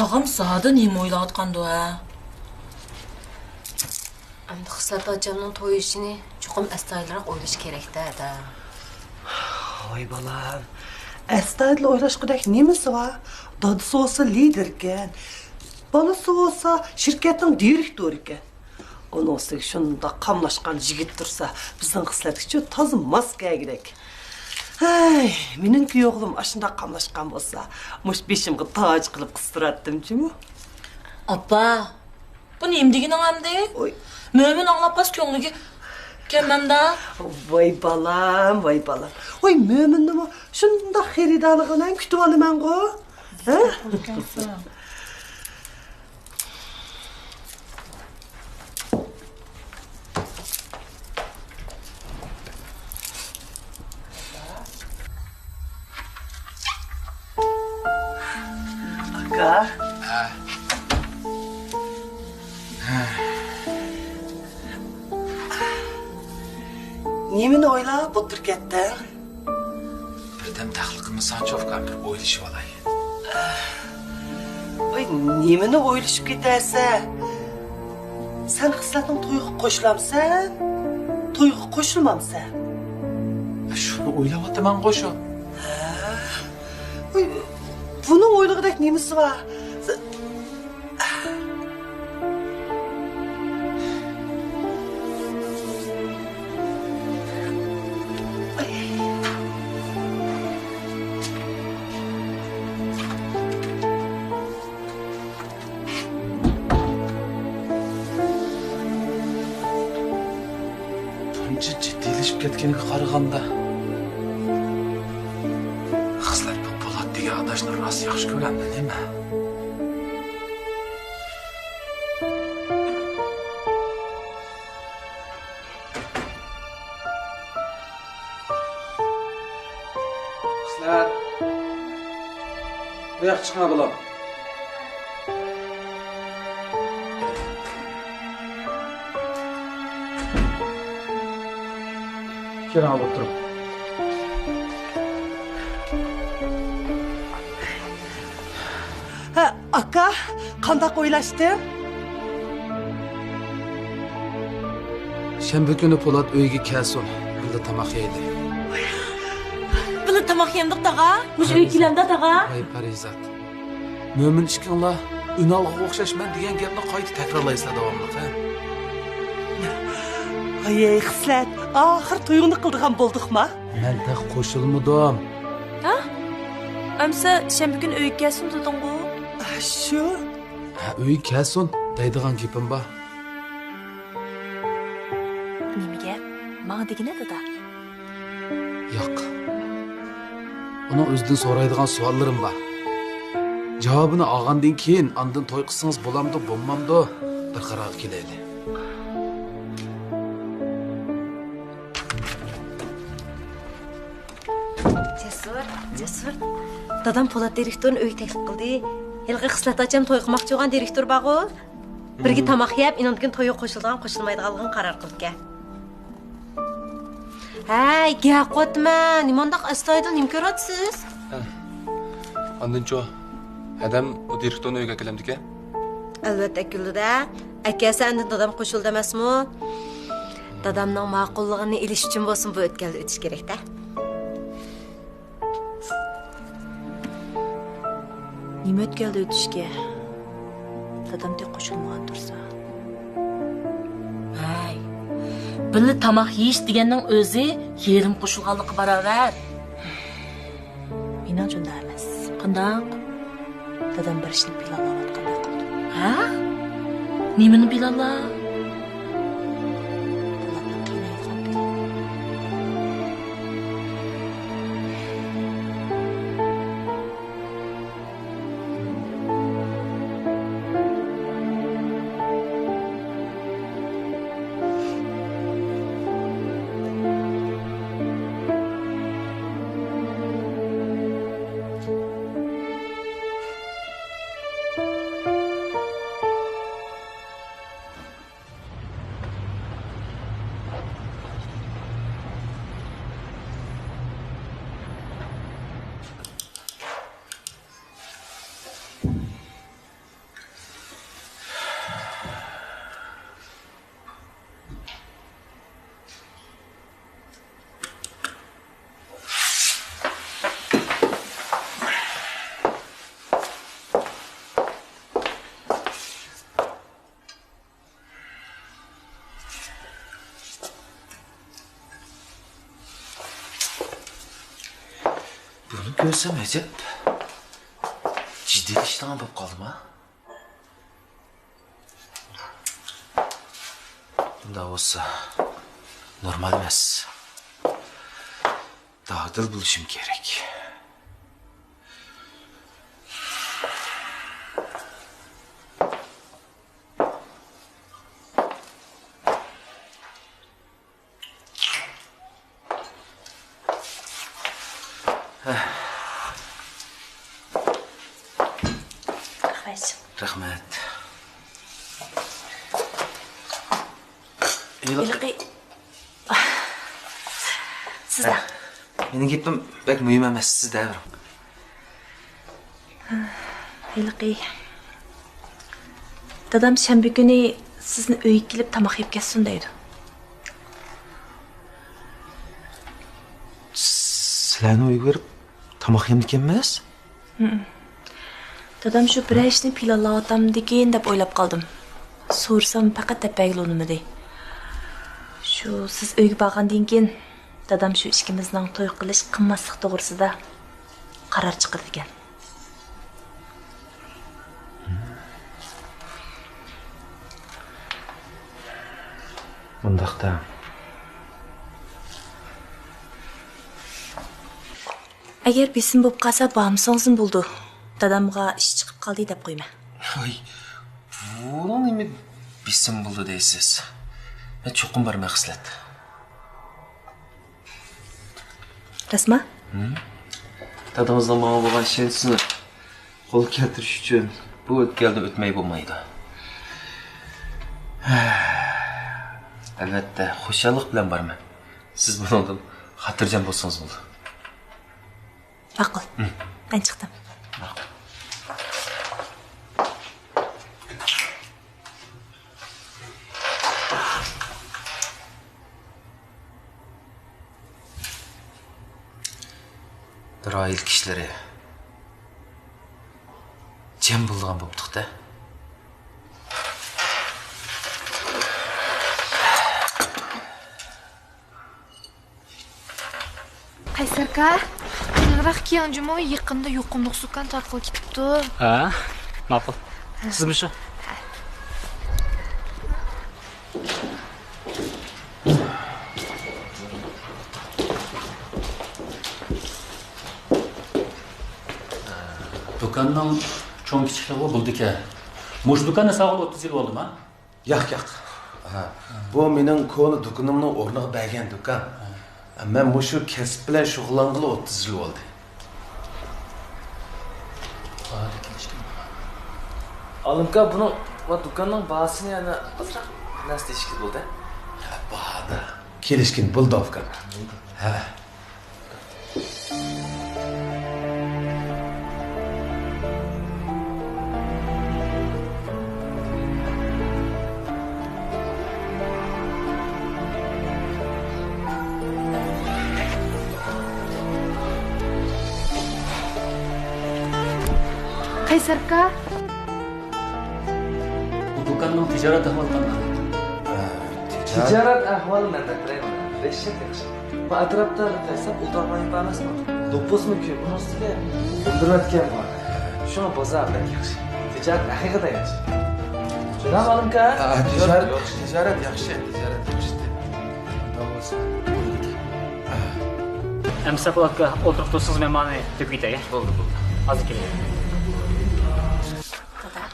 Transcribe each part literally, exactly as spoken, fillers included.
ئاغام زادى نېمە ئويلاۋاتقاندۇ ھە؟ ئەمدى خىسلەت ئاچامنىڭ توي ئىشىنى چوقۇم ئەستايىدىلراق ئويلىشى كېرەك-دە، ھەدە. ۋاي بالام، ئەستايىدىل ئويلاشقۇدەك نېمىسى بار؟ دادىسى بولسا لىدېركەن، بالىسى بولسا شىركەتنىڭ دىرېكتورىكەن. ئۇنىڭ ئۈستىگە شۇنداق قاملاشقان يىگىت تۇرسا، بىزنىڭ خىسلەتكىچۇ تازا ماس كەلگۈدەك. ھەي، مېنىڭكى ئوغلۇم ئاشۇنداق قاملاشقان بولسا، مۇشۇ بېشىمغا تاج قىلىپ قىستۇراتتىم جۇمۇ. ئاپا، بۇ نېمە دېگىنىڭ ئەمدى؟ ۋاي. مۆمىن ئاڭلاپ قالسا كۆڭلىگە كەلمەمدا. ۋاي بالام، ۋاي بالام. ۋاي، مۆمىننىمۇ شۇنداق خېرىدارلىق بىلەن كۈتۈۋالىمەنغۇ. ھە؟ ئاكا. ھە. نېمىنى ئويلاپ ئولتۇرۇپ كەتتىڭ؟ بىردەم تەخلىقىمنى ساڭا چوۋكام بىر ئويلىشىۋالاي. ۋاي، نېمىنى ئويلىشىپ كېتەسەن؟ سەن خىسلەتنىڭ تويىغا قوشۇلامسەن؟ تويىغا قوشۇلمامسەن؟ شۇنى ئويلاۋاتىمەنغۇ شۇ. ھە؟ ۋاي، بۇنىڭ ئويلىغۇدەك نېمىسى بار؟ بۇنچە جىددىيلىشىپ كەتكىنىگە قارىغاندا، خىسلەت بۇ پولات دېگەن ئاداشنى راست ياخشى كۆرەمدۇ نېمە؟ خىسلەت، بۇ ياققا چىقىڭا بالام. كېلىڭ، ئولتۇرۇڭ. ھە، ئاكا، قانداق ئويلاشتىڭ؟ شەنبە كۈنى پولات ئۆيگە كەلسۇن، بىللە تاماق يەيلى. بىللە تاماق يەمدۇق، تاغا؟ مۇشۇ ئۆيگە كېلەمدا، تاغا؟ ۋاي پەرىزات. مۆمىن ئىككىڭلار ئۈنئالغۇغا ئوخشاشمەن دېگەن گەپنى قايتا تەكرارلايسىلەر داۋاملىق، ھە؟ ھەي، خىسلەت، ئاخىر تويۇڭنى قىلىدىغان بولدۇقما؟ مەن تېخى قوشۇلمىدىم. ھە؟ ئەمسە شەنبە كۈنى ئۆيگە كەلسۇن دېدىڭغۇ؟ شۇ. ھە، ئۆيگە كەلسۇن دەيدىغان گېپىم بار. نېمە گەپ؟ ماڭا دېگىنە، دادا. ياق. ئۇنىڭ ئۆزىدىن سورايدىغان سوئاللىرىم بار. جاۋابىنى ئالغاندىن كېيىن ئاندىن توي قىلسىڭىز بولامدۇ، بولمامدۇ، بىر قارارغا كېلەيلى. جەسۇر، جەسۇر. دادام پولات دىرېكتورنى ئۆيگە تەكلىپ قىلدى. ھېلىقى خىسلەت ئاچام توي قىلماقچى بولغان دىرېكتور بارغۇ. بىرگە تاماق يەپ، ئېنىڭدىن كېيىن تويغا قوشۇلىدىغان، قوشۇلمايدىغانلىقىنى قارار قىلىدىكەن. ھەي، گەپ قىلىۋاتىمەن، نېمانداق ئەستايىدىل، نېمە كۆرۈۋاتىسىز؟ ھە. ئاندىنچۇ، ھەدەم ئۇ دىرېكتورنى ئۆيگە ئەكېلەمدىكەن؟ ئەلۋەتتە ئەكېلىدۇ-دە. ئەكەلسە ئاندىن دادام قوشۇلىدۇ ئەمەسمۇ؟ دادامنىڭ ماقۇللۇقىنى ئېلىش ئۈچۈن بولسىمۇ بۇ ئۆتكەلدىن ئۆتۈش كېرەك-دە. نېمە ئۆتكەلدە ئۆتۈشكە؟ دادام تېخى قوشۇلمىغان تۇرسا. ھەي، بىللە تاماق يېيىش دېگەننىڭ ئۆزى يېرىم قوشۇلغانلىققا باراۋەر. مېنىڭچە ئۇنداق ئەمەس. قانداق؟ دادام بىر ئىشنى پىلانلاۋاتقاندەك قىلىدۇ. ھە؟ نېمىنى پىلانلاپ؟ بۇلارنى قىينايدىغان پىلان. كۆرسەم ئەجەب، جىددىيلىشىدىغان بولۇپ قالدىما؟ بۇنداق بولسا، نورمال ئەمەس. دادىل بولۇشۇم كېرەك. رەھمەت. رەھمەت. ھېلىقى، ھېلىقى، سىزدە. مېنىڭ گېپىم بەك مۇھىم ئەمەس، سىز دەۋېرىڭ. ھېلىقى، دادام شەنبە كۈنى سىزنى ئۆيگە كېلىپ تاماق يەپ كەتسۇن دەيدۇ. سىلەرنى ئۆيگە بېرىپ تاماق يەمدىكەنمىز؟ ھىم. دادام شۇ بىرەر ئىشنى پىلانلاۋاتامدىكىن دەپ ئويلاپ قالدىم. سورىسام پەقەت دەپ بەرگىلى ئۇنىمىدى. شۇ سىز ئۆيگە بارغاندىن كېيىن دادام شۇ ئىككىمىزنىڭ توي قىلىش قىلماسلىق توغرىسىدا قارار چىقىرىدىكەن. ئۇنداقتا. ئەگەر بېسىم بولۇپ قالسا، بارمىسىڭىزمۇ بولىدۇ. دادامغا ئىش چىقىپ قالدى دەپ قويمەن. ۋاي، بۇنىڭ نېمە بېسىم بولىدۇ دەيسىز؟ مەن چوقۇم بارىمەن، خىسلەت. راستما؟ ھىم؟ دادىڭىزنىڭ ماڭا بولغان ئىشەنچىسىنى قولغا كەلتۈرۈش ئۈچۈن بۇ ئۆتكەلدىن ئۆتمەي بولمايدۇ. ئەلۋەتتە، خۇشاللىق بىلەن بارىمەن. سىز بۇنىڭدىن خاتىرجەم بولسىڭىز بولدى. ماقۇل. ھىم. مەن چىقتىم. ماقۇل. بىر ئائىلە كىشىلىرى جەم بولىدىغان بوپتۇق-دە. قەيسەر ئاكا، يېڭىراق كىيىڭ جۇمۇ، يېقىندا يۇقۇملۇق زۇكام تارقىلىپ كېتىپتۇ. ھە، ماقۇل. سىزمۇ شۇ؟ دۇكاننىڭ چوڭ كىچىكلىكى بولىدىكەن. مۇشۇ دۇكاننى سالغىلى ئوتتۇز يىل بولدىما؟ ياق، ياق. ھە، بۇ مېنىڭ كونا دۇكىنىمنىڭ ئورنىغا بەرگەن دۇكان. مەن مۇشۇ كەسىپ بىلەن شۇغۇللانغىلى ئوتتۇز يىل بولدى. ئالىمكا، بۇنىڭ ۋە دۇكاننىڭ باھاسىنى يەنە ئازراق نەرسە دېيىشكە بولدى. ھە، باھادا. كېلىشكىن بولدى، ئۇكام. ھە. قەيسەر ئاكا. بۇ دۇكاننىڭ تىجارەت ئەھۋالى قانداق؟ تىجارەت ئەھۋالى مەن دەپ بېرەي مانا. دەھشەت ياخشى. بۇ ئەتراپتا بىر قايساق ئولتۇرغان يېرى بار ئەمەسمۇ؟ دوپپىسىمۇ كۆپ، ئۇنىڭ ئۈستىگە گۈلدۈرۈۋەتكەن بار. شۇڭا بازار بەك ياخشى. تىجارەت ھەقىقەتەن ياخشى. جاناب ئالىمكا. تىجارەت ياخشى، تىجارەت ياخشى، تىجارەت ياخشى. ئەمىسە پولات ئاكا، ئولتۇرۇپ تۇرسىڭىز، مەن مانا دۆكۈپ كېتەي. بولدى، بولدى. ھازىر كېلەي. دادا.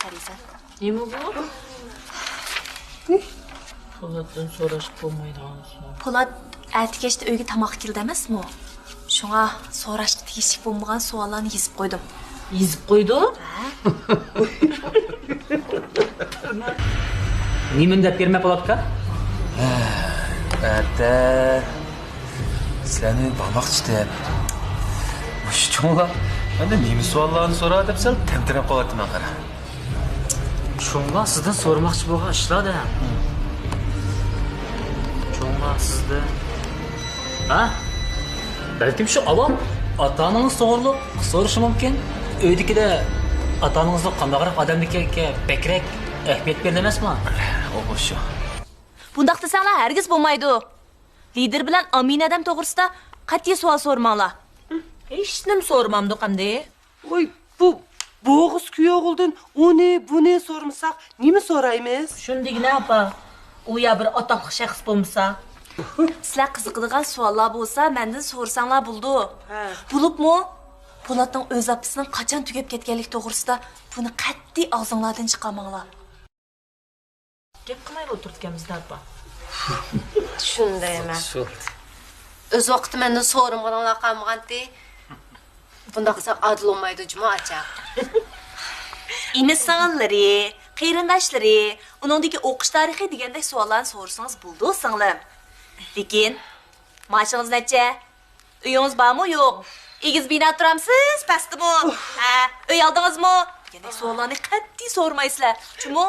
پەرىزات. نېمە بۇ؟ پولاتتىن سوراشقا بولمايدىغان سوئال. پولات ئەتە كەچتە ئۆيگە تاماققا كېلىدۇ ئەمەسمۇ؟ شۇڭا سوراشقا تېگىشلىك بولمىغان سوئاللارنى يېزىپ قويدۇم. يېزىپ قويدۇ؟ ھە. نېمىنى دەپ بېرىمەن، پولات ئاكا؟ ئەتە سىلەرنى بارماقچى دەپ. مۇشۇ چوڭلار مەندىن نېمە سوئاللارنى سورا دەپ سەل تەمتىرەپ قالاتتىم قارا. چوڭلار سىزدىن سورىماقچى بولغان ئىشلار دە. چوڭلار سىزدىن. ھە؟ بەلكىم شۇ ئاۋام ئاتا-ئانىڭىز توغرۇلۇق سورىشى مۇمكىن. ئۆيدىكىدە ئاتا-ئانىڭىزنىڭ قانداقراق ئادەملىكىگە بەكرەك ئەھمىيەت بېرىدۇ ئەمەسمۇ؟ ئۇ شۇ. بۇنداق دېسەڭلار ھەرگىز بولمايدۇ. لىدىر بىلەن ئامىنە ئادەم توغرىسىدا قەتئىي سوئال سورىماڭلار. ھېچنېمە سورىمامدۇق ئەمدى. ۋوي، بۇ بوغۇز كۈيئوغلىدىن ئۇنى، بۇنى سورىمىساق، نېمە سورايمىز؟ شۇندىگىنە ئاپا، ئۇ يا بىر ئاتاقلىق شەخس بولمىسا. سىلەر قىزىقىدىغان سوئاللار بولسا، مەندىن سورىساڭلار بولىدۇ. ھە. بولۇپمۇ پولاتنىڭ ئۆز ئاپىسىنىڭ قاچان تۈگەپ كەتكەنلىكى توغرىسىدا بۇنى قەتئىي ئاغزىڭلاردىن چىقارماڭلار. گەپ قىلمايلا ئولتۇرىدىكەنمىز-دە، ئاپا. شۇندايمەن. ئۆز ۋاقتىدا مەندىن سورىمىغىنىڭلار قالمىغانتى. بۇنداق قىلساق ئادىل بولمايدۇ جۇمۇ ئاچا. ئىنى-سىڭىللىرى، قېرىنداشلىرى، ئۇنىڭدىكى ئوقۇش تارىخى دېگەندەك سوئاللارنى سورىسىڭىز بولىدۇ، سىڭلىم. لېكىن مائاشىڭىز نەچچە؟ ئۆيىڭىز بارمۇ يوق؟ ئېگىز بىنا تۇرامسىز، پەستىمۇ؟ ھە، ئۆي ئالدىڭىزمۇ؟ دېگەندەك سوئاللارنى قەتئىي سورىمايسىلەر، جۇمۇ.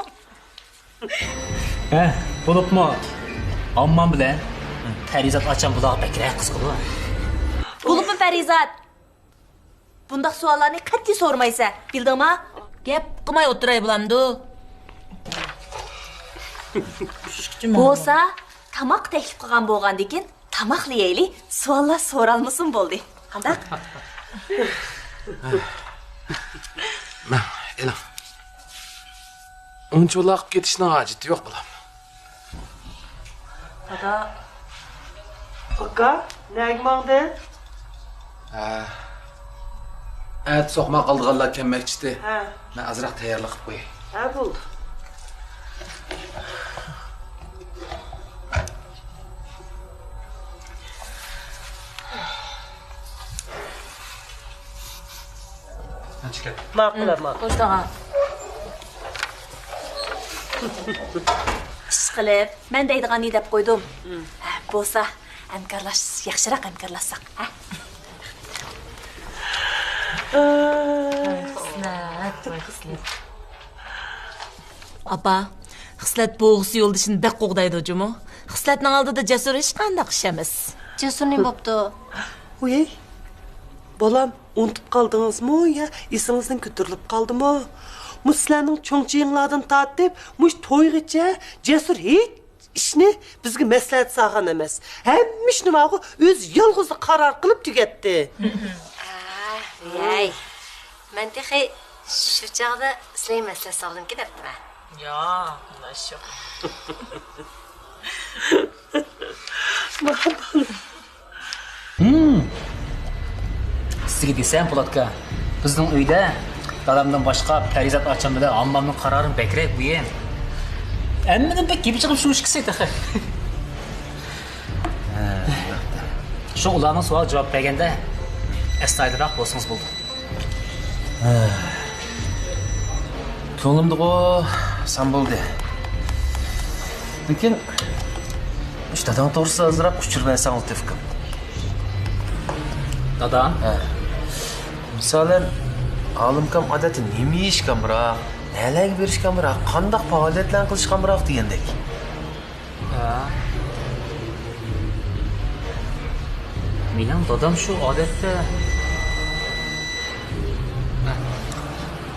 ھە، بولۇپمۇ ئاممام بىلەن پەرىزات ئاچام بۇلارغا بەكرەك قىزىقىدۇ. بولۇپمۇ پەرىزات، بۇنداق سوئاللارنى قەتئىي سورىمايسەن، بىلدىڭما؟ گەپ قىلماي ئولتۇراي بولامدۇ؟ بولسا، تاماققا تەكلىپ قىلغان بولغاندىكىن، تاماقلا يەيلى، سوئاللار سورالمىسۇن بولدى. قانداق؟ ماڭ، ئېلىڭ. ئۇنچە ئۇلاقىپ كېتىشنىڭ ھاجىتى يوق، بالام. دادا. ئاكا، نەگە ماڭدىڭ؟ ھە. ئەتە سوقماق ئالىدىغانلار كەلمەكچىتى. ھە. مەن ئازراق تەييارلىق قىلىپ قوياي. ھە، بولدى. ماقۇل، ماقۇل. ئىشقىلىپ، مەن دەيدىغاننى دەپ قويدۇم. ھە، بولسا، ھەمكارلاش، ياخشىراق ھەمكارلاشساق، ھە؟ ئاپا، خىسلەت بوغۇسى يولدىشىنى بەك قوغدايدۇ جۇمۇ. خىسلەتنىڭ ئالدىدا جەسۇر ھېچقانداق ئىش ئەمەس. جەسۇر نېمە بوپتۇ؟ ۋۇي، بالام، ئۇنتۇپ قالدىڭىزمۇ يا ئېسىڭىزدىن كۆتۈرۈلۈپ قالدىمۇ؟ مۇشۇ سىلەرنىڭ چوڭ چېيىڭلاردىن تارتىپ مۇشۇ تويغىچە جەسۇر ھېچ ئىشنى بىزگە مەسلىھەت سالغان ئەمەس. ھەممە ئىشنى ماۋۇ ئۆزى يالغۇزى قارار قىلىپ تۈگەتتى. ھەي، مەن تېخى شۇ چاغدا سىلەرگە مەسلىھەت سالدىمكىن دەپتىمەن. ياق، ئۇنداق ئىش يوق. ھىم. سىزگە دېسەم، پولاتكا، بىزنىڭ ئۆيدە دادامدىن باشقا پەرىزات ئاچام بىلەن ھاممامنىڭ قارارىمۇ بەكرەك مۇھىم. ھەممىدىن بەك گېپى چىقىپ شۇ ئىككىسى تېخى. شۇ ئۇلارنىڭ سوئالىغا جاۋاب بەرگەندە ئەستايىدىلراق بولسىڭىز بولىدۇ. كۆڭلۈمدىغۇ سەن بولدى. لېكىن مۇشۇ داداڭ توغرىسىدا ئازراق ئۇچۇر بەرسەڭ لۇتۇف قىل. دادا؟ ھە. مىسالەن، ئالىمكام ئادەتتە نېمە يېيىشكە ئامراق، نەلەرگە بېرىشكە ئامراق، قانداق پائالىيەتلەرنى قىلىشقا ئامراق دېگەندەك. ھە. مېنىڭ دادام شۇ ئادەتتە،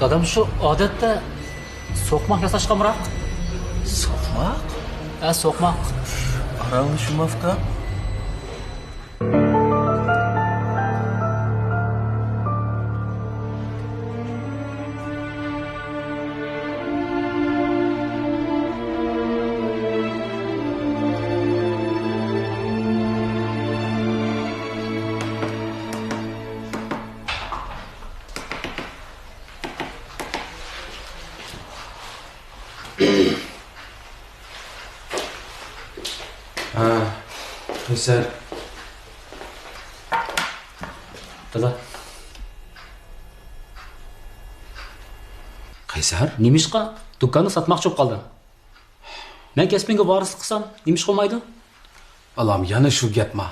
دادام شۇ ئادەتتە سوقماق ياساشقا ئامراق. سوقماق؟ ھە، سوقماق. ئارانلىشىمافكا. ھە، قەيسەر. دادا. قەيسەر؟ نېمىشقا دۇكاننى ساتماقچى بولۇپ قالدىڭ؟ مەن كەسپىڭگە ۋارىسلىق قىلسام، نېمىشقا بولمايدۇ؟ بالام، يەنە شۇ گەپما؟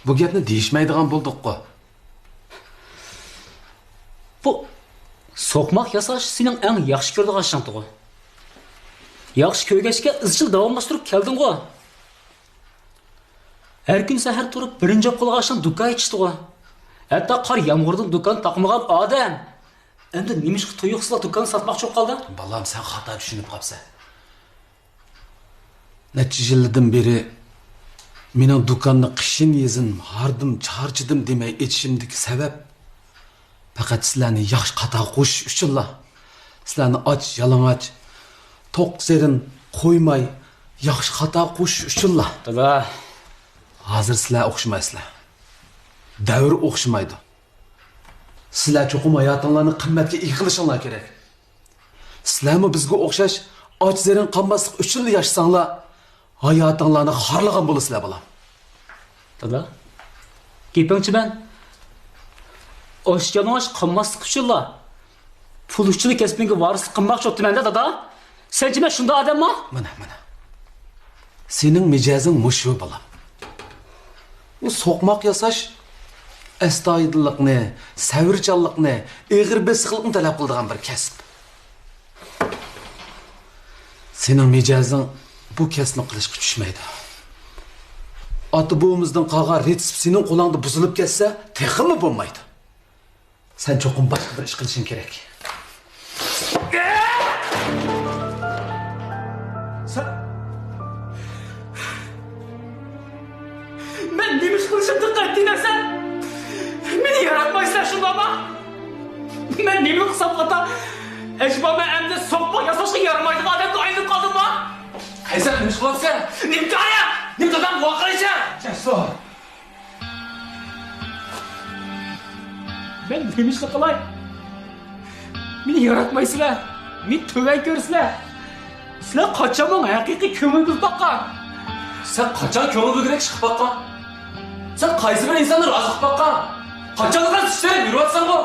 بۇ گەپنى دېيىشمەيدىغان بولدۇققۇ. بۇ سوقماق ياساش سېنىڭ ئەڭ ياخشى كۆرىدىغان ئىشىڭتىغۇ. ياخشى كۆرگەچكە ئىزچىل داۋاملاشتۇرۇپ كەلدىڭغۇ. ھەر كۈنى سەھەر تۇرۇپ بىرىنچى بولۇپ قالغان ئىشىڭ دۇكان ئېچىشتىغۇ. ھەتتا قار يامغۇردىن دۇكان تاقىمىغان ئادەم ئەمدى نېمىشقا تۇيۇقسىزلا دۇكان ساتماقچى بولۇپ قالدى؟ بالام، سەن خاتا چۈشىنىپ قاپسەن. نەچچە يىلدىن بېرى مېنىڭ دۇكاننى قىشىن-يېزىن، ھاردىم-چارچىدىم دېمەي ئېچىشىمدىكى سەۋەب، پەقەت سىلەرنى ياخشى قاتارغا قوشۇش ئۈچۈنلا. سىلەرنى ئاچ-يالىڭاچ، توق-سېرىن قويماي، ياخشى قاتارغا قوشۇش ئۈچۈنلا. دادا. ھازىر سىلەر ئوخشىمايسىلەر. دەۋر ئوخشىمايدۇ. سىلەر چوقۇم ھاياتىڭلارنى قىممەتكە ئىگە قىلىشىڭلار كېرەك. سىلەرمۇ بىزگە ئوخشاش ئاچ-زېرىن قالماسلىق ئۈچۈنلا ياشىساڭلار، ھاياتىڭلارنى خارلىغان بولىسىلەر، بالام. دادا، گېپىڭچە مەن ئاچ-يالىڭاچ قالماسلىق ئۈچۈنلا پۇل ئۈچۈنلا كەسپىڭگە ۋارىسلىق قىلماقچى بوپتىمەن-دە، دادا. سەنچە مەن شۇنداق ئادەمما؟ مانا، مانا. سېنىڭ مىجەزىڭ مۇشۇ، بالام. بۇ سوقماق ياساش ئەستايىدىللىقنى، سەۋرچانلىقنى، ئېغىر بېسىقلىقنى تەلەپ قىلىدىغان بىر كەسىپ. سېنىڭ مىجەزىڭ بۇ كەسىپنى قىلىشقا چۈشمەيدۇ. ئاتا-بوۋىمىزدىن قالغان رېتسېپ سېنىڭ قولۇڭدا بۇزۇلۇپ كەتسە، تېخىمۇ بولمايدۇ. سەن چوقۇم باشقا بىر ئىش قىلىشىڭ كېرەك. سەن، مەن نېمە ئىش قىلىشىمدىن قەتئىي نەرسە. مېنى ياراتمايسىلەر، شۇنداقمۇ؟ مەن نېمە قىلسام خاتا؟ ئەجەبا، مەن ئەمدى سوقماق ياساشقا يارىمايدىغان ئادەمگە ئايلىنىپ قالدىممۇ؟ قەيسەر، نېمە ئىش قىلىۋاتىسەن؟ نېمە قىلىسەن؟ نېمە دادام، ۋاقىرىسەن؟ جەسۇر! مەن نېمە ئىشنى قىلاي؟ مېنى ياراتمايسىلەر، مېنى تۆۋەن كۆرىسىلەر. سىلەر قاچان ماڭا ھەقىقىي كۆڭۈل بۆلۈپ باققان؟ سەن قاچان كۆڭۈل بۆلگۈدەك ئىش قىلىپ باققان؟ سەن قايسى بىر ئىنساننى رازى قىلىپ باققان؟ قاچانلىقى سۈت تېرىپ يۈرۈۋاتىسەنغۇ؟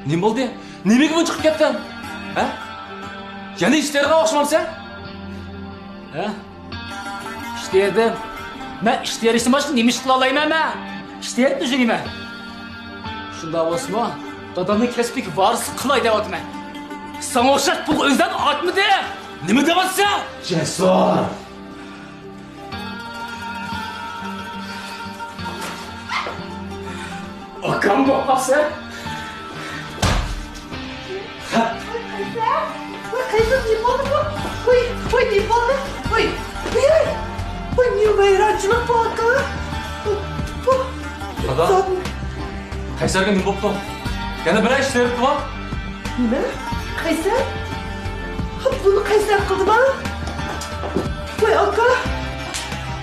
نېمە بولدى؟ نېمىگە بۇنچە چىقىپ كەتتىڭ؟ ھە؟ يەنە ئىش تېرىغان ئوخشىمامسەن؟ ھە؟ ئىش تېرىدىم. مەن ئىش تېرىشتىن باشقا نېمە ئىش قىلالايمەن مەن؟ ئىش تېرىپ ئۆزۈنى مەن. شۇنداق بولسىمۇ، دادامنىڭ كەسپىگە ۋارىسلىق قىلاي دەۋاتىمەن. ساڭا ئوخشاش پۇلغا ئۆزۈمنى ئاتمىدىم. نېمە دەۋاتىسەن؟ جەسۇر! ئاكام بولۇپ قاپسەن. ۋاي، قەيسەر! ۋاي، قەيسەر، نېمە بولدى بۇ؟ ۋاي، ۋاي، نېمە بولدى؟ ۋاي، ۋاي، ۋاي، ۋاي، نېمە ۋەيرانچىلىق بۇ، ئاكا؟ بۇ، بۇ دادا، زادى. قەيسەرگە نېمە بوپتۇ؟ يەنە بىرەر ئىش تېرىپتىما؟ نېمە؟ قەيسەر؟ بۇنى قەيسەر قىلدىما؟ ۋاي ئاكا،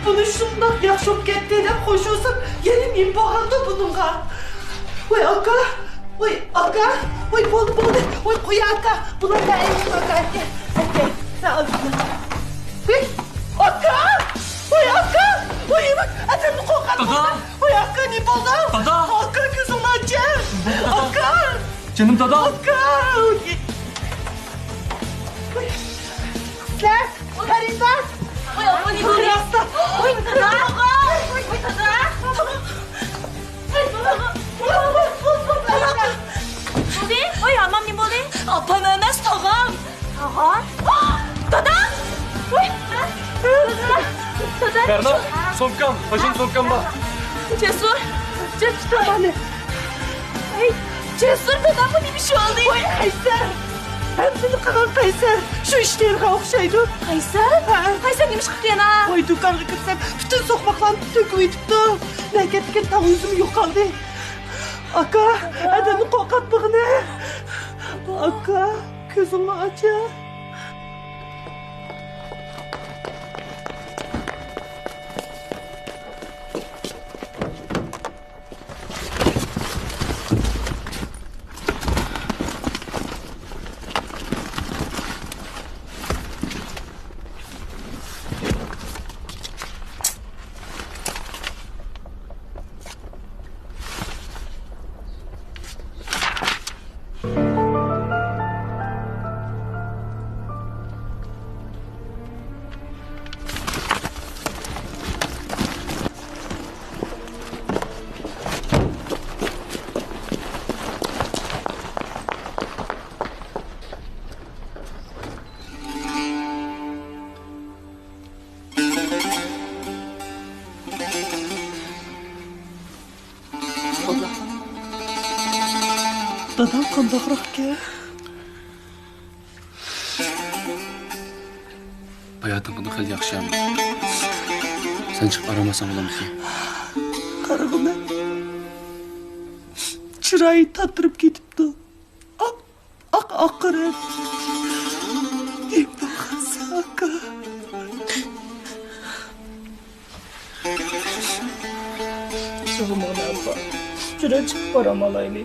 بۇنى شۇنداق ياخشى بولۇپ كەتتى دەپ خوش بولسام، يەنە نېمە بولغاندۇ بۇنىڭغا؟ ۋاي ئاكا، ۋاي ئاكا، ۋاي بولدى، بولدى، ۋاي قوي ئاكا، بۇلار مەن ئەينىم ئاكا، ئەكە، ئەكە، سەن ئال بۇنى. ۋاي ئاكا، ۋاي ئاكا، ۋاي ئادەمنى قورقۇتۇپ دادا! ۋاي ئاكا، نېمە بولدى؟ دادا! ئاكا، كۆزۈڭنى ئاچ! دادا! ئاكا! جېنىم دادا! ئاكا! سىلەر، پەرىزات! ۋاي، ۋاي، ۋاي، راستلا! ۋاي، دادا! ۋاي، دادا! بولدى؟ ۋاي، ھامام نېمە بولدى؟ ئاپام ئەمەس، تاغام! تاغام؟ دادا! ۋاي! دادا! دادا! بەرنا، سومكام، قوشۇن سومكام بار. جەسۇر! جەسۇر، تۇتۇڭ مانا. ئەي، جەسۇر، دادامغا نېمە ئىش بولدى؟ ۋاي، قەيسەر! ھەممىنى قىلغان قەيسەر! شۇ ئىش تېرىغان ئوخشايدۇ. قەيسەر؟ ھە. قەيسەر نېمە ئىش قىپتۇ يەنە؟ ۋاي، دۇكانغا كىرسەم، پۈتۈن سوقماقلارنى تۆكۈۋېتىپتۇ. نەگە كەتكەن تاڭ ئۆزىمۇ يوقالدى. ئاكا، ئادەمنى قورقۇتمىغىنە. ئاكا، كۆزۈڭنى ئاچ. دادام قانداقراقكەن؟ بۇ ھاياتىڭ خېلى ياخشى ئەمما. سەن چىقىپ ئارام ئالساڭ بولامسەن؟ قارىغۇ مەن. چىرايى تاتىرىپ كېتىپتۇ. ئاق، ئاق، ئاق قارا. نېمە بولغانسەن ئاكا؟ يىغلىمىغىن ئاپا. جۈرە چىقىپ ئارام ئالايلى.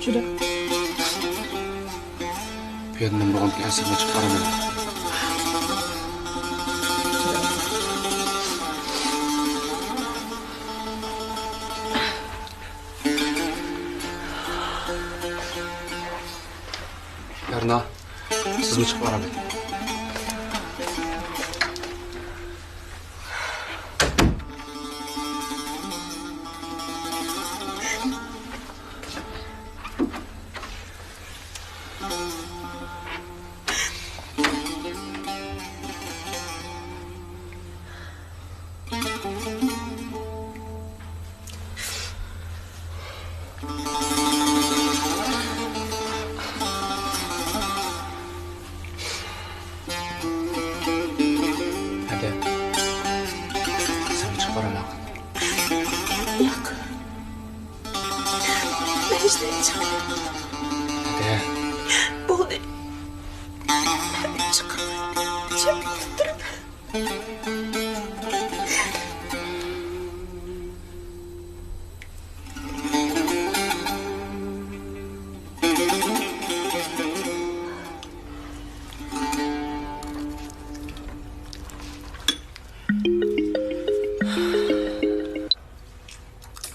جۈرە. بۇ يەردە نېمە بولغانكىن، ئەسلىمە چىقىپ ئارام ئالاي. رەنا، سىزمۇ چىقىپ ئارام ئېلىڭ. ھەدە، سەن چىقىپ ئارام ئال. ياق. مەن ھېچنېمە چىقمايمەن. ھەدە. بولدى. مەن چىقىمەن. جىم ئولتۇرۇپ.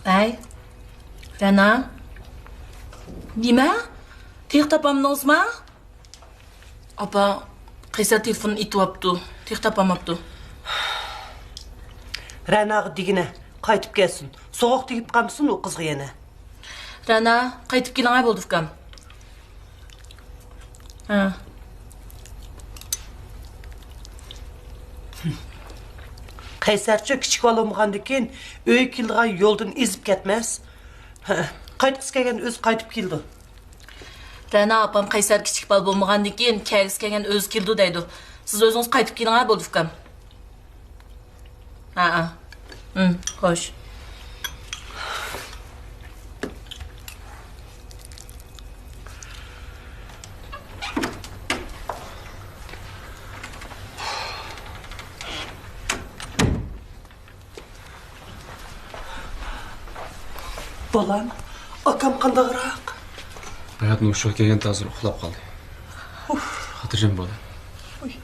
ئەي، رەنا. نېمە؟ تېخى تاپالمىدىڭىزما؟ ئاپا، قەيسەر تېلېفوننى ئېتىۋاپتۇ. تېخى تاپالماپتۇ. رەناغا دېگىنە، قايتىپ كەلسۇن. سوغۇق تېگىپ قالمىسۇن ئۇ قىزغا يەنە. رەنا، قايتىپ كېلىڭە بولدى ئۇكام. ھە. قەيسەرچۇ كىچىك بالا بولمىغاندىكىن ئۆيگە كېلىدىغان يولدىن ئېزىپ كەتمەس. ھە، قايتقۇسى كەلگەندە ئۆزى قايتىپ كېلىدۇ. رەنا ئاپام قەيسەر كىچىك بالا بولمىغاندىكىن كەلگۈسى كەلگەن ئۆزى كېلىدۇ دەيدۇ. سىز ئۆزىڭىز قايتىپ كېلىڭە بولدى ئۇكام. ھەئە. ھىم، خوش. بالام، ئاكام قانداقراق؟ ھاياتنىڭ ھوشىغا كەلگەندە ھازىر ئۇخلاپ قالدى. ئۇف. خاتىرجەم بول. ئۇي.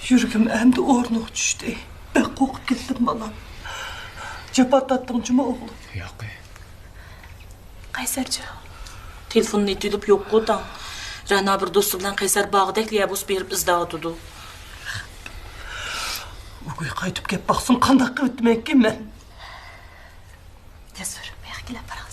يۈرىكىم ئەمدى ئورنىغا چۈشتى. بەك قورقۇپ كەتتىم، بالام. جاپا تارتتىڭ جۇمۇ، ئوغلۇم؟ ياق. قەيسەرچۇ؟ تېلېفوننى ئېتىۋېلىپ يوققۇ تاڭ. رەنا بىر دوستى بىلەن قەيسەر بارغۇدەكلا يەر بوسۇپ بېرىپ ئىزدەۋاتىدۇ. ئۇ گۇي قايتىپ كەپ باقسۇن، قانداق قىلىۋېتىمەنكىن مەن؟ تېز بېرىپ، مېيىقكىلەپ بار.